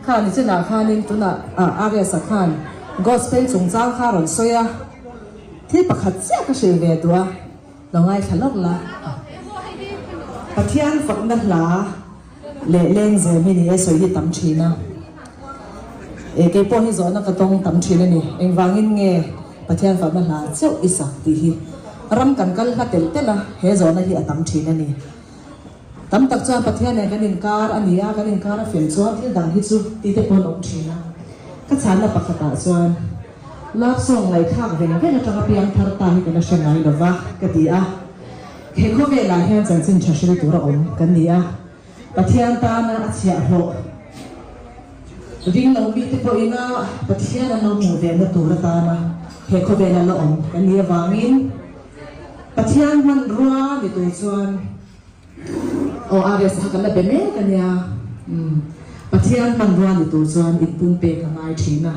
Kha nichinah khanin tunah RS-a khan Gospel chungchang kha a rawn sawi a, thil pakhat chiah ka hrilh ve duh a, lo ngaithla lawk la. Pathian fakna hla leh lengzem hi ni e sawi hi tam thin a, e keipawh hi zawhna ka tawng tam thin a ni. Engvangin nge Pathian fakna hla chauh i sak tih hi ram kan kal hla telh telh a, he zawhna hi a tam thin a ni. Tam tak chuan Pathian nen kan inkar a ni a, kan inkar a fel chuan thil dang hi chu ti te pawh an awm thin a. Ka chhanna pakhatah chuan love song ngaihthlak veng veng atanga piang thar ta hi ka la hre ngai lova ka ti a. He khawvelah hian chanchin tha hril tur a awm kan ni a, Pathian tana a chhiahhlawh ring lo mite pawhin a Pathian an lo hmuh vehna tur atana he khawvela la awm kan nih avangin Pathian hmanrua ni tur chuan Aw RS kha kan la be mek a nia. Umm Pathian hmanrua ni tur chuan inpumpek a ngai thin a.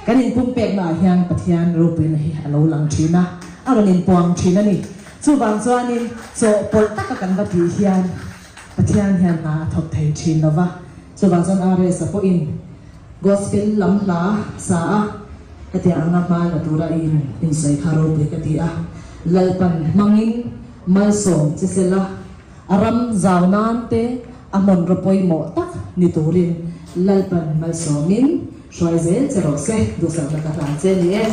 Kan inpumpekna ah hian Pathian ropuina hi a lo lang thin a, a rawn inpuang thin a ni. Chuvang chuanin chawhpawlh taka kan va tih hian Pathian hian hna a thawk thei thin lo va. Chuvang chuan RS a pawhin Gospel lam hla sa a, hetiang anga hma la tura i insawi kha ropui ka ti a. Lalpan hmangin Malsawm che sela, a ram zau nan te a hmanraw pawimawh tak ni turin Lalpan malsawmin hruai zel che rawh se, duhsakna ka hlan che ni e.